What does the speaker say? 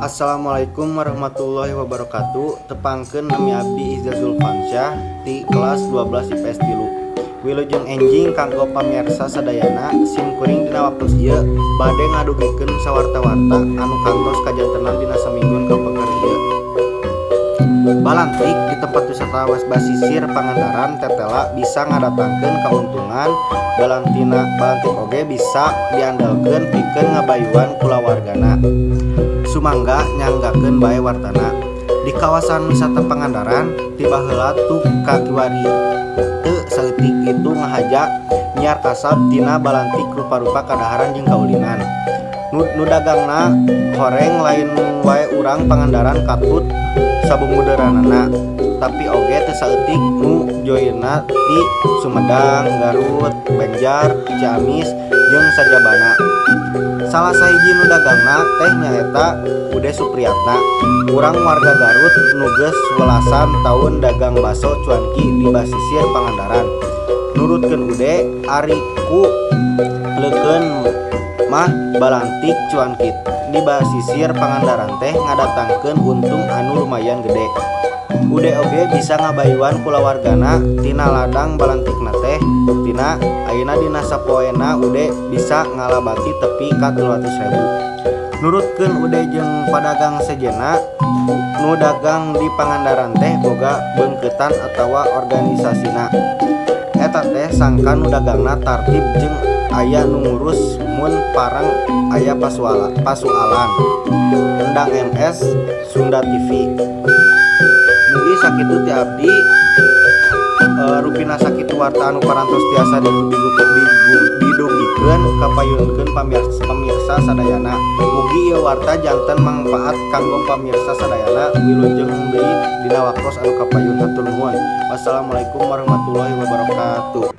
Assalamualaikum warahmatullahi wabarakatuh. Tepangkeun, nami abdi Izza Zulfansyah ti kelas 12 IPS 3. Wilujeng enjing kanggo pamirsa sadayana. Sim kuring dina waktu ieu bade ngadugikeun sawarta-warta anu kantos kajantenan dina samingguan kapengker ieu. Balantik di tempat wisata basisir Pangandaran tetela bisa ngadatangkeun kauntungan, balantina balantik oge bisa diandalkeun pikeun ngabayuan kulawargana. Sumangga nyanggakeun bae wartana. Di kawasan wisata Pangandaran ti baheula tuk ka kiwari teu saeutik itu ngahaja nyiar kasab tina balantik rupa-rupa kadaharan jeung kaulinan. Nu dagangna horeng lain wae urang Pangandaran katut sabumuderanana, tapi oge teu saeutik nu joyna ti Sumedang, Garut, Banjar, Ciamis jeung sajabana. Salah sahiji nu dagangna teh nyaeta Ude Supriyatna, urang warga Garut nu geus welasan taun dagang baso cuanki di basisir Pangandaran. Nurutkeun Ude, ari ku leukeun mah balantik cuanki di basisir Pangandaran teh ngadatangkeun untung anu lumayan gede. Ude oge bisa ngabayuan kulawargana tina ladang balantikna teh. Tina ayeuna dina sapoena Ude bisa ngala bati tepi ka 300.000. Nurutkeun Ude jeung padagang sejenna, nu dagang di Pangandaran teh boga beungkeutan atawa organisasina. Eta teh sangkan nu dagangna tartib jeung aya nu ngurus mun parang aya pasualan. Endang MS, Sunda TV. Mugi sakitu ti abdi, rupina sakitu warta anu parantos tiasa didugikeun kapayunkeun pamirsa sadayana. Mugi ieu warta janten mangpaat kanggo pamirsa sadayana. Wilujeng deui dina waktos anu kapayun, hatur nuhun. Wassalamualaikum warahmatullahi wabarakatuh.